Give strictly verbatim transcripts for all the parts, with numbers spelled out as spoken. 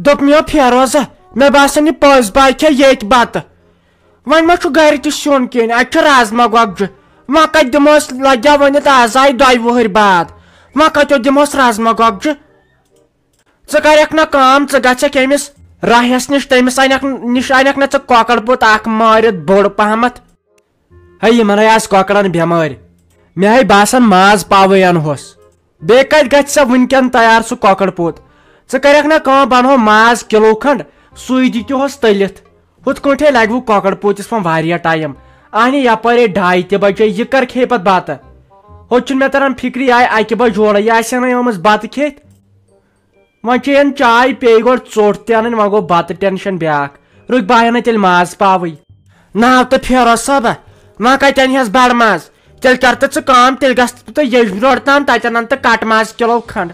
دوٚپ مےٚ، فیروزہ، مےٚ باسان، یہِ پٔزۍ پٲٹھۍ کھےٚ ییٚتہِ بتہٕ۔ وۄنۍ ما چھُ گرِ تہِ سیُن کینٛہہ؟ اتہِ چھُ رازما گۄگجہِ۔ وۄنۍ کتہِ دِمہوس؟ لگیا ؤنِتھ، آز آیہِ دۄیہِ وُہٕرۍ بعد۔ وۄنۍ کتہِ دِمہوس رازما گۄگجہِ؟ ژٕ کرکھ نہ کٲم، ژٕ گژھکھ أمِس راہس نِش، تٔمِس انکھ، نِش انکھ نہ ژٕ کۄکر پوٗت اکھ مٲرِتھ بوٚڑ پہمتھ۔ ہے، یِمن ہے آسہِ کۄکرن بٮ۪مٲرۍ۔ مےٚ ہے باسان، ماز پاوٕے انہوس۔ بیٚیہِ کتہِ گژھِ ژےٚ وٕنکٮ۪ن تیار سُہ کۄکر پوٗت؟ ژٕ کرکھ نہ کٲم، بنہو ماز کِلوٗ کھنڈ، سُے دِتِہوس تٔلِتھ۔ ہُتھ کٲٹھۍ ہے لگہِ وۄنۍ کۄکر پوٗتِس وۄنۍ واریاہ ٹایم۔ اہنہِ، یپٲرۍ ہے ڈاے تہِ بجے، یہِ کر کھیٚیہِ پتہٕ بتہٕ؟ ہُتہِ چھُنہٕ مےٚ تران فکرِ، یہِ آیہِ اکہِ بجہِ یورٕ، یہِ آسہِ ہا نہٕ آمٕژ بتہٕ کھیٚتھ۔ وۄنۍ چیٚیَن چاے، پیٚیہِ گۄڈٕ ژوٚٹ تہِ انٕنۍ، وۄنۍ گوٚو بتہٕ ٹینشن بیٛاکھ۔ رُکۍ، بہٕ انہٕ تیٚلہِ ماز پاوٕے۔ ناو تہٕ فیروز صٲبہ، وۄنۍ کتہِ انہس بڑٕ ماز؟ تیٚلہِ کر تہٕ ژٕ کٲم، تیٚلہِ گژھ تہٕ ییٚجبرٛوڈ تام، تتٮ۪ن ان تہٕ کٹہٕ ماز کِلو کھنڈ۔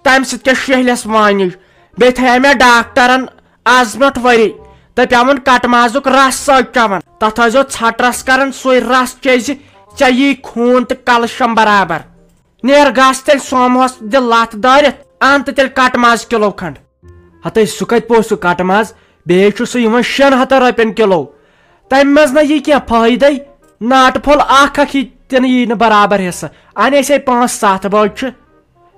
تمہِ سۭتۍ کیٛاہ شیہلس وانِج؟ بیٚیہِ تھایے مےٚ ڈاکٹرن از برونٛٹھ ؤری، تہٕ پٮ۪وان کٹہٕ مازُک رس سۭتۍ چٮ۪وان۔ تتھ ٲسۍزیو ژھٹہٕ رس کران، سُے رس چیٚزِ، ژےٚ یی خوٗن تہٕ کلشم برابر۔ نیر گژھ تیٚلہِ سوموہس، دِ لتھ دٲرِتھ، ان تہٕ تیٚلہِ کٹہٕ ماز کِلو کھنڈ۔ ہتے، سُہ کتہِ پوٚو سُہ کٹہٕ ماز؟ بیٚیہِ چھُ سُہ یِوان شٮ۪ن ہتن رۄپین کِلو۔ تمہِ منٛز نہ یی کینٛہہ فٲیدے۔ ناٹہٕ پھوٚل اکھ اکھ یی، تہِ نہٕ یی نہٕ برابر حصہٕ۔ انہِ أسے پانٛژھ ستھ بٲژ چھِ۔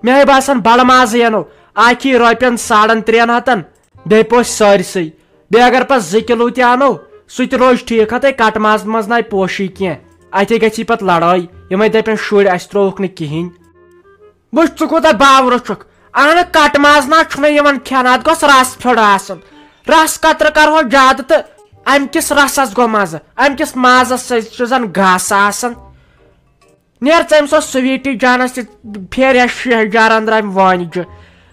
مےٚ ہے باسان، بڑٕ مازٕے انو، اکھ یی رۄپین ساڑن ترٛٮ۪ن ہتن، بیٚیہِ پوٚژھ سٲرسٕے۔ بیٚیہِ اگر پتہٕ زٕ کِلوٗ تہِ انو، سُہ تہِ روزِ ٹھیٖک۔ ہتے، کٹہٕ ماز منٛز نہ آیہِ پوشی کینٛہہ، اتے گژھی پتہٕ لڑٲے۔ یِمے دپن، شُرۍ، اسہِ ترٛووُکھ نہٕ کِہینۍ۔ وٕچھ، ژٕ کوٗتاہ باورٕ چھُکھ۔ اہنہٕ، کٹہٕ ماز نہ چھُنہٕ یِوان کھٮ۪نہٕ، اتھ گوٚژھ رس پھیوٚر آسُن۔ رس قطرٕ کرہوس زیادٕ تہٕ امہِ کِس رسس گوٚو مزٕ، امہِ کِس مازس سۭتۍ چھُ زن گاسہٕ آسان۔ نیر، ژٕ أمۍ سُنٛد سویٖٹی جانس تہِ پھیرِ اَسہِ شیہجار أنٛدرٕ امہِ وانہِ جہِ۔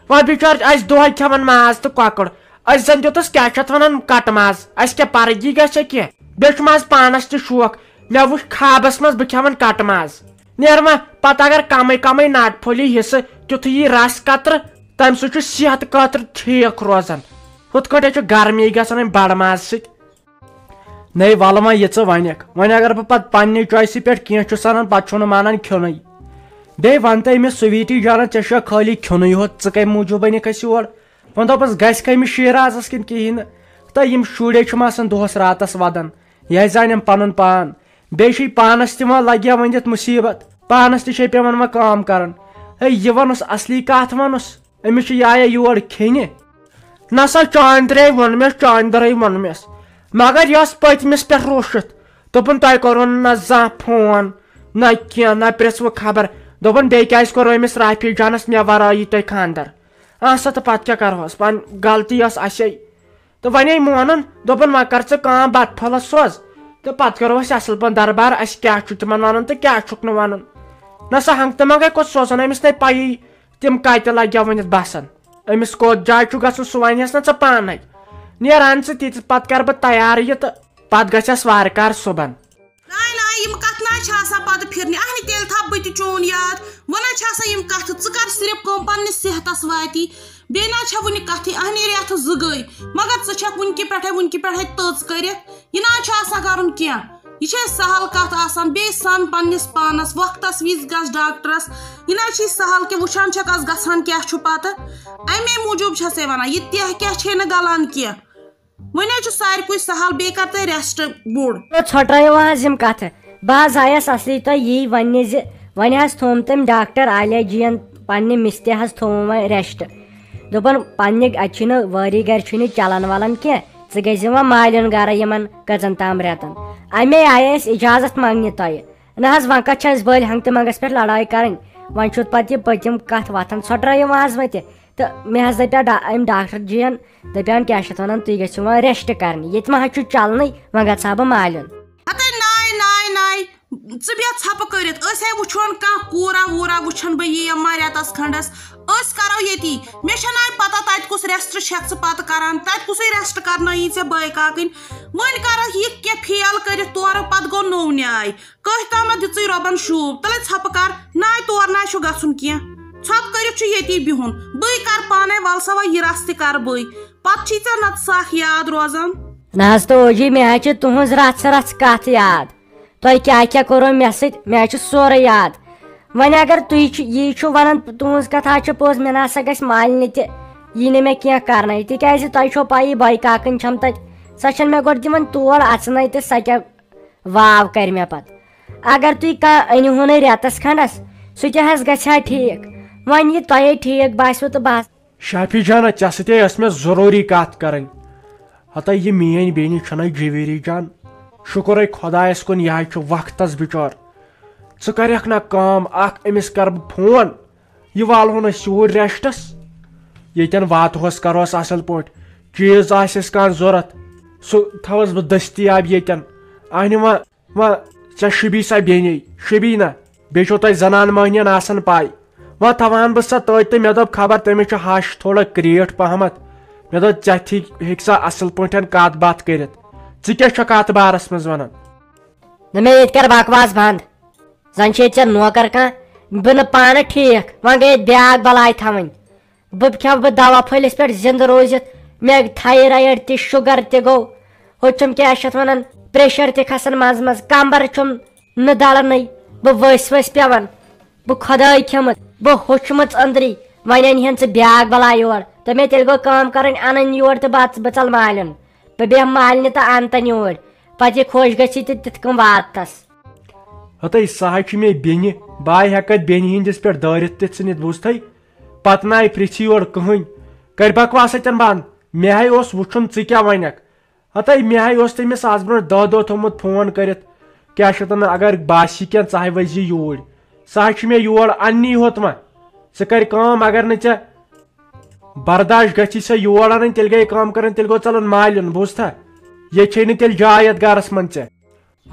وۄنۍ بِچور اَسہِ دۄہے کھٮ۪وان ماز تہٕ کۄکُر۔ أسۍ زن دیُتُس، کیٛاہ چھِ اتھ ونان، کٹہٕ ماز۔ اَسہِ کیٛاہ پرٕگی گژھِ کینٛہہ؟ بیٚیہِ چھُ ماز پانس تہِ شوق۔ مےٚ وٕچھ خوابس منٛز بہٕ کھٮ۪وان کٹہٕ ماز۔ نیر وۄنۍ، پتہٕ اگر کمٕے کمٕے ناٹہٕ پھوٚلی حصہٕ، تیُتھُے یی رس قطرٕ، تمہِ سۭتۍ چھُ صحت خٲطرٕ ٹھیٖک روزان۔ ہُتھ کٲٹھۍ چھُ گرمی گژھان امہِ بڑٕ ماز سۭتۍ۔ نے، ولہٕ وۄنۍ یہِ ژٕ ونکھ۔ وۄنۍ اگر بہٕ پتہٕ پننہِ choice پٮ۪ٹھ کینٛہہ چھُس انان، پتہٕ چھُنہٕ مانان کھیوٚنُے۔ بیٚیہِ ون تہٕ أمِس سویٖٹی جانس، ژےٚ چھُیا خٲلی کھیوٚنُے یوت؟ ژٕ کمہِ موٗجوٗب أنِکھ اسہِ یور؟ وۄنۍ دوٚپُس، گژھِ کمہِ شیرازس کِنہٕ کِہیٖنۍ نہٕ؟ تہٕ یِم شُرۍ چھِم آسان دۄہس راتس ودان، یہِ زانٮ۪م پنُن پان۔ بیٚیہِ چھُے پانس تہِ وۄنۍ لگیا ؤنِتھ مُصیبت، پانس تہِ چھے پٮ۪وان وۄنۍ کٲم کرُن۔ ہے، یہِ ونُس اصلی کتھ ونُس۔ أمِس چھُ یایہ یور کھیٚنہِ۔ نسا چاندرے ووٚنمس، چاندرے ووٚنمس، مگر یہِ ٲس پٔتمِس پٮ۪ٹھ روٚشِتھ۔ دوٚپُن، تۄہہِ کوٚروٕ نہٕ نہ زانٛہہ فون، نہ کینٛہہ، نہ پرٛژھوٕ خبر۔ دوٚپُن، بیٚیہِ کیٛازِ کوٚروٕ أمِس رافی جانس مےٚ ورٲیی تۄہہِ خانٛدر؟ آ سا، تہٕ پتہٕ کیٛاہ کرہوس؟ وۄنۍ غلطی ٲس اسے۔ تہٕ وۄنۍ مونُن، دوٚپُن، وۄنۍ کر ژٕ کٲم، بتہٕ پھوٚلس سوز، تہٕ پتہٕ کرو أسۍ اصل پٲٹھۍ دربار، اسہِ کیٛاہ چھُ تِمن ونُن تہٕ کیٛاہ چھُکھ نہٕ ونُن۔ نسا ہنٛگتہٕ منٛگے کوٚت سوزُن، أمِس نے پیی۔ تِم کتہِ لگہِ ؤنِتھ بسن؟ أمِس کوٚت جایہِ چھُ گژھُن، سُہ ونہِ ہس نہ ژٕ پانے۔ نیر ان ژٕ تیٖتِس، پتہٕ کرٕ بہٕ تیار یہِ تہٕ پتہٕ گژھٮ۪س وارٕ کارٕ صُبحن۔ ناے ناے، یِم کتھ نہ چھِ آسان پتہٕ پھرنہِ۔ اہنہِ، تیٚلہِ تھاو بہٕ تہِ چون یاد۔ وۄنۍ نہ چھِ آسان یِم کتھٕ، ژٕ کر صرف کٲم، پننِس صحتس واتی۔ بیٚیہِ نہ چھےٚ وُنہِ کتھٕے، اہنہِ، رٮ۪تھ زٕ گٔے، مگر ژٕ چھکھ وُنہِ کہِ پٮ۪ٹھے، وُنہِ کہِ پٮ۪ٹھے تٔژ کٔرِتھ۔ یہِ نہ چھُ آسان کرُن کینٛہہ۔ یہِ چھے سہل کتھ آسان، بیٚیہِ سن پننِس پانس، وقتس وِزِ گژھ ڈاکٹرس۔ یہِ نہ چھے سہل کہِ وٕچھان چھکھ از گژھان کیٛاہ چھُ پتہٕ۔ امے موٗجوٗب چھسے ونان، یہِ تیہ کیٛاہ چھے نہٕ گلان کینٛہہ۔ وۄنۍ حظ چھُ ساروٕے سہل، بیٚیہِ کر تُہۍ rest بوٚڑ۔ ژھۄٹرٲیِو حظ یِم کتھٕ۔ بہٕ حظ آیس اصلی تۄہہِ یی وننہِ زِ وۄنۍ حظ تھووُم تٔمۍ ڈاکٹر عالیہ جی ین پننہِ مِستہِ حظ تھووُم وۄنۍ rest۔ دوٚپُن، پننہِ اتہِ چھُے نہٕ وٲری گرِ چھُے نہٕ چلان ولان کینٛہہ، ژٕ گٔژھۍ زِ وۄنۍ مالِیُن گرٕ یِمن کٔژن تام رٮ۪تن۔ امے آیہِ أسۍ اجازت منگنہِ تۄہہِ۔ نہ حظ، وۄنۍ کتھ چھِ اسہِ بٔلۍ ہنٛگتہٕ منٛگس پٮ۪ٹھ لڑٲے کرٕنۍ؟ وۄنۍ چھُ پتہٕ یہِ پٔتِم کتھ وتھان، ژھۄٹرٲیِو وۄنۍ حظ وۄنۍ تہِ۔ تہٕ مےٚ حظ دپیٛاو ڈا-، أمۍ ڈاکٹر جی ین، دپیٛاون، کیٛاہ چھِ اتھ ونان، تُہۍ گٔژھِو وۄنۍ rest کرنہِ، ییٚتہِ ما حظ چھُ چلنٕے، وۄنۍ گژھٕ ہا بہٕ مالیُن۔ ہتے ناے، ناے، ناے، ژٕ بیٚہہ ژھۄپہٕ کٔرِتھ، أسۍ ہے وٕچھون کانٛہہ کوٗرا ووٗرا وٕچھن بہٕ یی یَم ما رٮ۪تس کھنٛڈس، أسۍ کرو ییٚتی۔ مےٚ چھےٚ ناے پتہ تتہِ کُس rest چھکھ ژٕ پتہٕ کران، تتہِ کُسٕے rest کرنٲیی ژےٚ بٲے کاکٕنۍ۔ وۄنۍ کرکھ یہِ کینٛہہ fail کٔرِتھ تورٕ، پتہٕ گوٚو نوٚو نیاے۔ کٲنٛسہِ تامتھ دِژٕے رۄبن شوٗب، تلے ژھۄپہٕ کر، ناے تور ناے چھُ گژھُن کینٛہہ۔ ژھۄپہٕ کٔرِتھ چھُ ییٚتی بِہُن، بٕے کر پانے، ول سا وۄنۍ یہِ رژھ تہِ کر بٕے، پتہٕ چھی ژےٚ نتہٕ سخ یاد روزان۔ نہ حظ تو جی، مےٚ حظ چھِ تُہنٛز رژھ رژھ کتھ یاد۔ تۄہہِ کیٛاہ کیٛاہ کوٚروٕ مےٚ سۭتۍ، مےٚ حظ چھُ سورُے یاد۔ وۄنۍ اگر تُہۍ چھِ، یی چھُ ونان، تُہنٛز کتھ حظ چھِ پوٚز، مےٚ نہ سا گژھِ مالنہِ تہِ یی نہٕ مےٚ کینٛہہ کرنَے، تِکیٛازِ تۄہہِ چھو پَیی بٲے کاکٕنۍ چھَم تَتہِ، سۄ چھَنہٕ مےٚ گۄڈٕ دِوان تور اَژنَے تہٕ سۄ کیٛاہ واو کَرِ مےٚ پَتہٕ۔ اگر تُہۍ کانٛہہ أنِہونَے رٮ۪تَس کھنٛڈَس، سُہ تہِ حظ گژھِ ہا ٹھیٖک۔ وۄنۍ یہِ تۄہے ٹھیٖک باسیو تہٕ بَس۔ شافی جانہ، ژےٚ سۭتۍ ٲس مےٚ ضروٗری کَتھ کَرٕنۍ۔ ہتا یہِ میٛٲنۍ بیٚنہِ چھَنَے جویری جان، شُکرَے خۄدایَس کُن، یہِ حظ چھُ وقتَس بِچور۔ ژٕ کَرٮ۪کھ نہ کٲم اَکھ، أمِس کَرٕ بہٕ فون، یہِ والہون أسۍ یوٗرۍ ریسٹس۔ ییٚتٮ۪ن واتہوس، کرہوس اصل پٲٹھۍ۔ چیٖز آسٮ۪س کانٛہہ ضروٗرت، سُہ تھاوس بہٕ دٔستیاب ییٚتٮ۪ن۔ اہنہِ وۄنۍ، وۄنۍ ژےٚ شوٗبی سا بیٚنے، شوٗبی نہ؟ بیٚیہِ چھو تۄہہِ زنان مٔہنِین آسان پاے۔ وۄنۍ تھاوان بہٕ سۄ تٔتۍ تہٕ مےٚ دوٚپ، خبر تٔمِس چھُ ہش تھوڑا کرٛیٹھ پہمتھ۔ مےٚ دوٚپ، ژےٚ تھی ہیٚکہِ سۄ اصل پٲٹھۍ کتھ باتھ کٔرِتھ۔ ژٕ کیٛاہ چھکھ اتھ بارس منٛز ونان؟ نہ، مےٚ ییٚتہِ کر بکواس بنٛد۔ زن چھِ ییٚتہِ ژےٚ نوکر کانٛہہ، بہٕ نہٕ پانہٕ ٹھیٖک، وۄنۍ گٔے بیاکھ بلاے تھاوٕنۍ۔ بہٕ کھٮ۪مہٕ بہٕ دوا پھٔلِس پٮ۪ٹھ زِندٕ روٗزِتھ، مےٚ تھایرایڈ تہِ، شُگر تہِ گوٚو، ہُہ چھُم کیٛاہ چھِ اَتھ وَنان، پریشر تہِ کھسان منٛزٕ منٛزٕ، کمبر چھُم نہٕ دَلانٕے، بہٕ ؤسۍ ؤسۍ پٮ۪وان۔ بہٕ خۄداے کھٮ۪مہٕ، بہٕ ہوٚچھمٕژ أنٛدری، وۄنۍ اَنہِ ہن ژٕ بیاکھ بلاے یور، تہٕ مےٚ تیٚلہِ گوٚو کٲم کَرٕنۍ، اَنٕنۍ یور تہٕ بہٕ ژٕ-، بہٕ ژَلہٕ مالٮ۪ن، بہٕ بیٚہمہٕ مالنہِ تہٕ اَنہٕ تَن یوٗرۍ، پَتہٕ یہِ خۄش گژھِ تہٕ تِتھ کٔنۍ واتَس۔ ہتے سۄ ہا چھِ مےٚ بیٚنہِ، بہٕ ہا ہٮ۪کہٕ اَتھ بیٚنہِ ہِنٛدِس پٮ۪ٹھ دٲرِتھ تہِ ژھٕنِتھ، بوٗزتھٕے؟ پَتہٕ نہ آیہِ پرٛژھِ یور کٕہٕنۍ۔ کٔرۍ بکواس اَتٮ۪ن بنٛد۔ مےٚ ہَے اوس وٕچھُن ژٕ کیٛاہ وَنَکھ۔ ہتے مےٚ ہَے اوس تٔمِس آز برونٛٹھ دَہ دۄہ تھوٚمُت فون کٔرِتھ، کیٛاہ چھِ اَتھ وَنان، اگر باسہِ کینٛہہ ژٕ ہَے ؤسۍ زِ یوٗرۍ۔ سُہ ہا چھُ مےٚ یور اَننی ہوت وۄنۍ۔ ژٕ کَرِ کٲم، اگر نہٕ ژےٚ برداش گژھی سۄ یور اَنٕنۍ، تیٚلہِ گٔے کٲم کَرٕنۍ، تیٚلہِ گوٚو ژَلُن مالِیُن، بوٗزتھا؟ ییٚتہِ چھے نہٕ تیٚلہِ جاے یَتھ گَرَس منٛز ژےٚ۔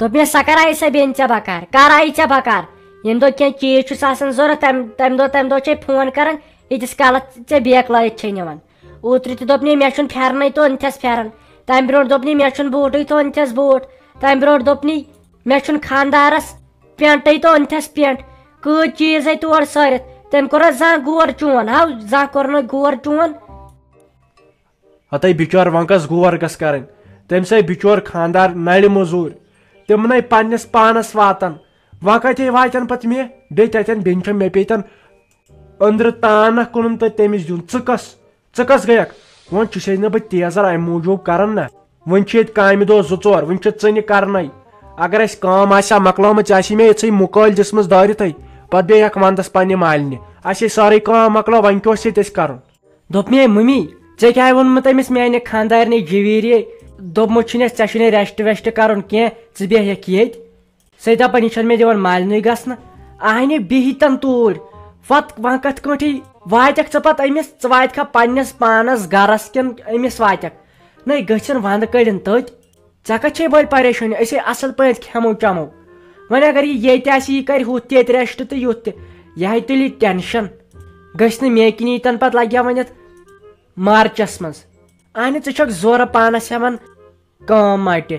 دوٚپ مےٚ، سۄ کر آیہِ ژےٚ بیٚنہِ ژےٚ بکار؟ کر آیہِ ژےٚ بکار؟ ییٚمہِ دۄہ کینٛہہ چیٖز چھُس آسان ضوٚرَتھ، تَمہِ، تَمہِ دۄہ، تَمہِ دۄہ چھے فون کران، ییٖتِس کالَس ژےٚ بیکھ لٲگِتھ چھے نِوان۔ اوترٕ تہِ دوٚپ نے، مےٚ چھُنہٕ پھٮ۪رنَے تہٕ اوٚنتھَس پھٮ۪رن۔ تَمہِ برونٛٹھ دوٚپ نے، مےٚ چھُنہٕ بوٗٹٕے تہٕ اوٚنتھَس بوٗٹ۔ تَمہِ برونٛٹھ دوٚپ نے، مےٚ چھُنہٕ خانٛدارَس پٮ۪نٛٹٕے تہٕ اوٚنتھَس پٮ۪نٛٹ۔ کۭتۍ چیٖز ہے تور سٲرِتھ۔ تٔمۍ کوٚرا زانٛہہ غور چون؟ ہاو، زانٛہہ کوٚرنَے غور چون۔ ہتے بِچور وۄنۍ کس غور گژھ کرٕنۍ؟ تٔمِس ہے بِچور خانٛدار نرِ موٚزوٗرۍ، تِمنٕے پننِس پانس واتان۔ وۄنۍ کتے واتن پتہٕ مےٚ؟ بیٚیہِ تتٮ۪ن بیٚنہِ چھےٚ مےٚ پیٚتن أنٛدرٕ تان اکھ کٕنُن تہٕ تٔمِس دیُن۔ ژٕ کس، ژٕ کس گٔیکھ؟ وۄنۍ چھُسے نہٕ بہٕ تیزر امہِ موٗجوٗب کران نہ۔ وۄنۍ چھِ ییٚتہِ کامہِ دۄہ زٕ ژور، وۄنۍ چھِ ژٕنہِ کرنے۔ اگر اسہِ کٲم آسہِ ہا مۄکلٲمٕژ، ژےٚ آسی مےٚ یِژھٕے مُکٲلۍ دِژمٕژ دٲرِتھٕے، پتہٕ بیٚیہِ ہٮ۪کھ ونٛدس پننہِ مالنہِ۔ اسہِ ہے سٲرٕے کٲم مۄکلٲو، وۄنۍ کیٛاہ اوس ییٚتہِ أسۍ کرُن؟ دوٚپ مے، مٔمی، ژےٚ کیٛاہ ووٚنمُت أمِس میانہِ خانٛدارنہِ جویریے؟ دوٚپمُت چھُنَس، ژےٚ چھُنَے rest وٮ۪سٹ کرُن کینٛہہ، ژٕ بیٚہہ ہیٚکھ ییٚتۍ۔ سۄ دپان، یہِ چھَنہٕ مےٚ دِوان مالنٕے گژھنہٕ۔ اہنہِ بِہی تن توٗرۍ۔ وت وۄنۍ کتھ کٲٹھی واتکھ ژٕ پتہٕ أمِس؟ ژٕ واتکھا پننِس پانس گرس کِنہٕ أمِس واتکھ؟ نَے گٔژھِن وندٕ کٔڑِن تٔتۍ۔ ژےٚ کتھ چھے بٔلۍ پریشٲنی؟ أسے اصل پٲٹھۍ کھٮ۪مو چٮ۪مو۔ وۄنۍ اگر یہِ ییٚتہِ آسہِ، یہِ کرِ ہُتھ تہِ ییٚتہِ rest تہٕ یُتھ تہِ۔ یہِ ہے تُلہِ tension۔ گٔژھۍ نہٕ مےٚ کِنی تن پتہٕ لگہِ ہا وۄنۍ اتھ مارچس منٛز۔ اہنہِ، ژٕ چھکھ زورٕ پانس ہٮ۪وان کٲم مٹہِ۔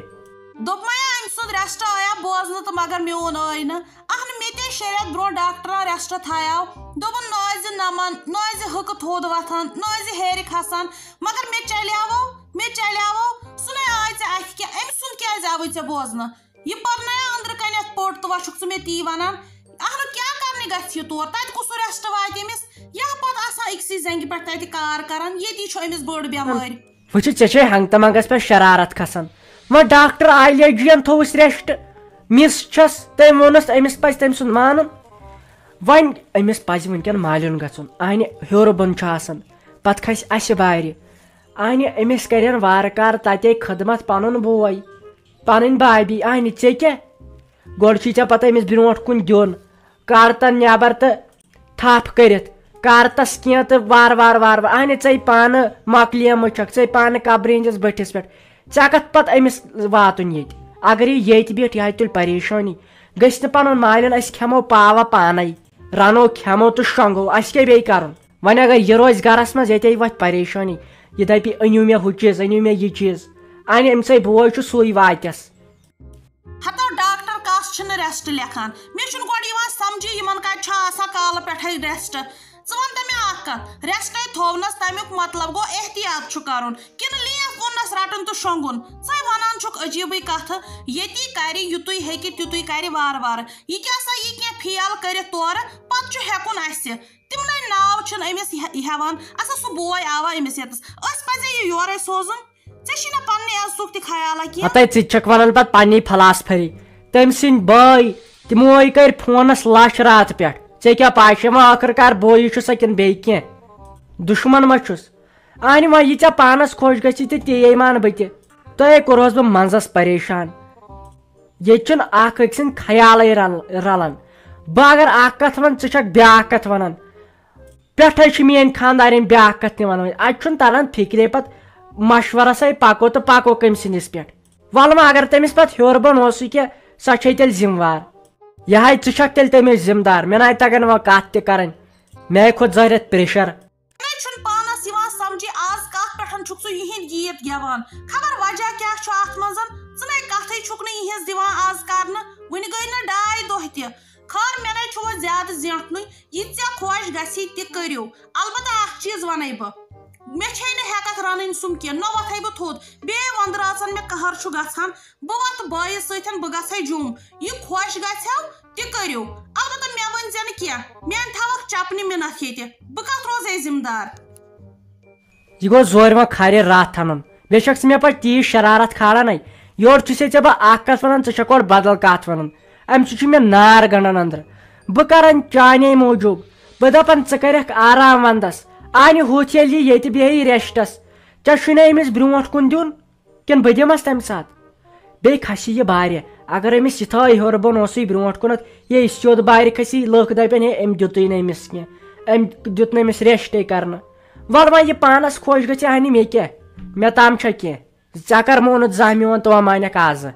دوٚپمَے أمۍ سُنٛد rest آیا بوزنہٕ تہٕ مگر میون آے نہٕ۔ اہنہٕ، مےٚ تے شےٚ رٮ۪تھ برونٛہہ ڈاکٹرن rest تھایاو۔ دوٚپُن، نٲزِ نمن، نٲزِ ہُکہٕ تھوٚد وۄتھان، نٲزِ ہیرِ کھسان۔ مگر مےٚ چلیاوو، مےٚ چلیاوو۔ سُہ نے آے ژےٚ اَتھِ کیٛاہ؟ أمۍ سُنٛد کیٛازِ آوٕے ژےٚ بوزنہٕ؟ یہِ پرنایا أنٛدرٕ کنٮ۪تھ پوٚٹ تہٕ وۄنۍ چھُکھ ژٕ مےٚ تی ونان؟ اہنہٕ، کیٛاہ کرنہِ گژھِ یہِ تور؟ تتہِ کُس rest واتہِ أمِس؟ یا پتہٕ آسان أکسٕے زنٛگہِ پٮ۪ٹھ تتہِ کار کران، ییٚتی چھُ أمِس بٔڑ بٮ۪مٲرۍ۔ وٕچھِو، ژےٚ چھے ہنٛگتہٕ منٛگس پٮ۪ٹھ شرارت کھسان۔ وۄنۍ ڈاکٹر عالیہ جی ین تھوٚوُس rest، مِس چھس، تٔمۍ ووٚنُس أمِس پزِ تٔمۍ سُنٛد مانُن۔ وۄنۍ أمِس پزِ وٕنکٮ۪ن مالیُن گژھُن، اہنہِ ہیوٚر بۄن چھُ آسان، پتہٕ کھسہِ اسہِ بارِ۔ اہنہِ أمِس کرن وارٕ کارٕ تتے خدمت پنُن بوے، پنٕنۍ بابی۔ اہنہِ ژےٚ کیٛاہ؟ گۄڈٕ چھُے ژےٚ پتہٕ أمِس برونٛٹھ کُن دیُن، کر تن نٮ۪بر تہٕ تھپھ کٔرِتھ، کر تس کینٛہہ تہٕ وارٕ وارٕ وارٕ وارٕ۔ اہنہِ ژے پانہٕ مۄکلیمٕژ چھکھ، ژے پانہٕ قبرِ ہٕنٛدِس بٔٹھِس پٮ۪ٹھ، ژےٚ کتھ پتہٕ أمِس واتُن ییٚتہِ؟ اگر یہِ ییٚتہِ بیٹھ، یہِ ہا تُلہِ پریشٲنی۔ گٔژھۍ نہٕ پنُن مالِن، أسۍ کھٮ۪مو پاوٕ پانے، رنو کھٮ۪مو تہٕ شۄنٛگو، اسہِ کیٛاہ بیٚیہِ کرُن؟ وۄنۍ اگر یہِ روزِ گرس منٛز، ییٚتے وۄتھِ پریشٲنی، یہِ دپہِ، أنِو مےٚ ہُہ چیٖز، أنِو مےٚ یہِ چیٖز۔ اہنہِ أمۍ سٕے بوے چھُ سُے واتٮ۪س۔ ہتو ڈاکٹر کس چھِنہٕ rest لیکھان؟ مےٚ چھُنہٕ گۄڈٕ یِوان سمجھے یِمن کتہِ چھُ آسان کالہٕ پٮ۪ٹھے rest۔ ژٕ وَن تہٕ مےٚ اکھ کتھ، rest تھوونس تمیُک مطلب گوٚو احتیاط چھُ کرُن کِنہٕ لیف وُننس رٹُن تہٕ شۄنٛگُن؟ ژے ونان چھُکھ عجیبٕے کتھٕ، ییٚتی کرِ یُتُے ہیٚکہِ تیُتُے کرِ وارٕ وارٕ۔ یہِ کیٛاہ سا یی کینٛہہ فیل کٔرِتھ تورٕ، پتہٕ چھُ ہٮ۪کُن اسہِ۔ تِمنٕے ناو چھُنہٕ أمِس یہِ ہٮ۪وان۔ اَسا سُہ بوے آوا أمِس ییٚتَس، أسۍ پَزے یہِ یورَے سوزُن۔ ژےٚ چھُے نہ پننہِ عزتُک تہِ خیالا کینٛہہ۔ ہتے ژٕ تہِ چھکھ ونان پتہٕ پننی فلاسفری۔ تٔمۍ سٕنٛدۍ بٲے تِموے کٔرۍ فونس لچھ راتہٕ پٮ۪ٹھ۔ ژےٚ کیٛاہ پاے چھےٚ وۄنۍ ٲخٕر کار بویی چھُسا کِنہٕ بیٚیہِ کینٛہہ؟ دُشمن ما چھُس؟ اہنہِ وۄنۍ یہِ ژےٚ پانس خۄش گژھی تہٕ تی مانہٕ بہٕ تہِ۔ تۄہے کوٚرہوس بہٕ منٛزس پریشان۔ ییٚتہِ چھُنہٕ اکھ أکۍ سٕنٛدۍ خیالے رل-، رلان۔ بہٕ اگر اکھ کتھ ونہٕ، ژٕ چھکھ بیٛاکھ کتھ ونان۔ پٮ۪ٹھے چھِ میٲنۍ خانٛدارِنۍ بیٛاکھ کتھ تہِ ونان۔ اتہِ چھُنہٕ تران فکرے پتہٕ مشورسے پکو تہٕ پکو کٔمۍ سٕنٛدِس پٮ۪ٹھ۔ ولہٕ وۄنۍ اگر تٔمِس پتہٕ ہیوٚر بۄن اوسُے کینٛہہ، سۄ چھے تیٚلہِ ذمہٕ وار۔ یہے ژٕ چھکھ تیٚلہِ تٔمِس ذمہٕ دار۔ مےٚ ناے تگان وۄنۍ کتھ تہِ کرٕنۍ۔ مےٚ کھوٚت زہرٮ۪تھ پریشر۔ مےٚ چھُنہٕ پانس یِوان سمجھے، از کتھ پٮ۪ٹھ چھُکھ ژٕ یِہِنٛدۍ گیٖت گٮ۪وان؟ خبر وجہ کیٛاہ چھُ اتھ منٛز؟ ژٕ نے کتھٕے چھُکھ نہٕ یِہِنٛز دِوان از کرنہٕ۔ وُنہِ گٔے نہٕ ڈاے دۄہ تہِ۔ خٲر، مےٚ نے چھُ وۄنۍ زیادٕ زینٹھنُے۔ یہِ ژےٚ خۄش گژھی تہِ کٔرِو۔ البتہ اکھ چیٖز ونے بہٕ، مےٚ چھے نہٕ ہٮ۪کتھ رنٕنۍ سُم کینٛہہ، نہ وۄتھے بہٕ تھوٚد۔ بیٚیہِ وندٕ رٲژن مےٚ قہر چھُ گژھان، بہٕ وۄتھٕ بٲیِس سۭتۍ، بہٕ گژھے جوٚم۔ یہِ خۄش گژھٮ۪و تہِ کٔرِو، البتہ مےٚ ؤنۍ زِ نہٕ کینٛہہ، میانہِ تھاوکھ چپنہِ مِنتھ ییٚتہِ، بہٕ کتھ روزے ذمہٕ دار؟ یہِ گوٚو زورِ وۄنۍ کھرِ راتھ اَنُن۔ بیٚیہِ چھَکھ ژٕ مےٚ پَتہٕ تیٖژ شرارت کھالان ہے۔ یورٕ چھُسے ژےٚ بہٕ اَکھ کَتھ وَنان، ژٕ چھَکھ اورٕ بدل کَتھ وَنان۔ اَمہِ سۭتۍ چھُ مےٚ نار گنٛڈان أنٛدرٕ۔ بہٕ کَرَن چانے موٗجوٗب۔ بہٕ دَپَن، ژٕ کَرٮ۪کھ آرام وَنٛدَس۔ اَنہِ ہُتھ ییٚلہِ یہِ ییٚتہِ بیٚہہِ ریسٹَس۔ ژےٚ چھُے نہ أمِس برٛونٛٹھ کُن دیُن، کِنہٕ بہٕ دِمَس تَمہِ ساتہٕ؟ بیٚیہِ کھسہِ یہِ بارِ۔ اگر أمِس یِتھٲے ہیوٚر بۄن اوسُے برٛونٛٹھ کُنَتھ، یے سیوٚد بارِ کھسی، لُکھ دَپن، "ہے، أمۍ دیُتُے نہٕ أمِس کینٛہہ، أمۍ دیُت نہٕ أمِس ریسٹے کرنہٕ۔" وَلہٕ وۄنۍ یہِ پانَس خۄش گژھِ، اَہنہِ مےٚ کیٛاہ؟ مےٚ تام چھا کینٛہہ؟ ژےٚ کر مونُتھ زانٛہہ میون تہٕ وۄنۍ مانکھ آزٕ؟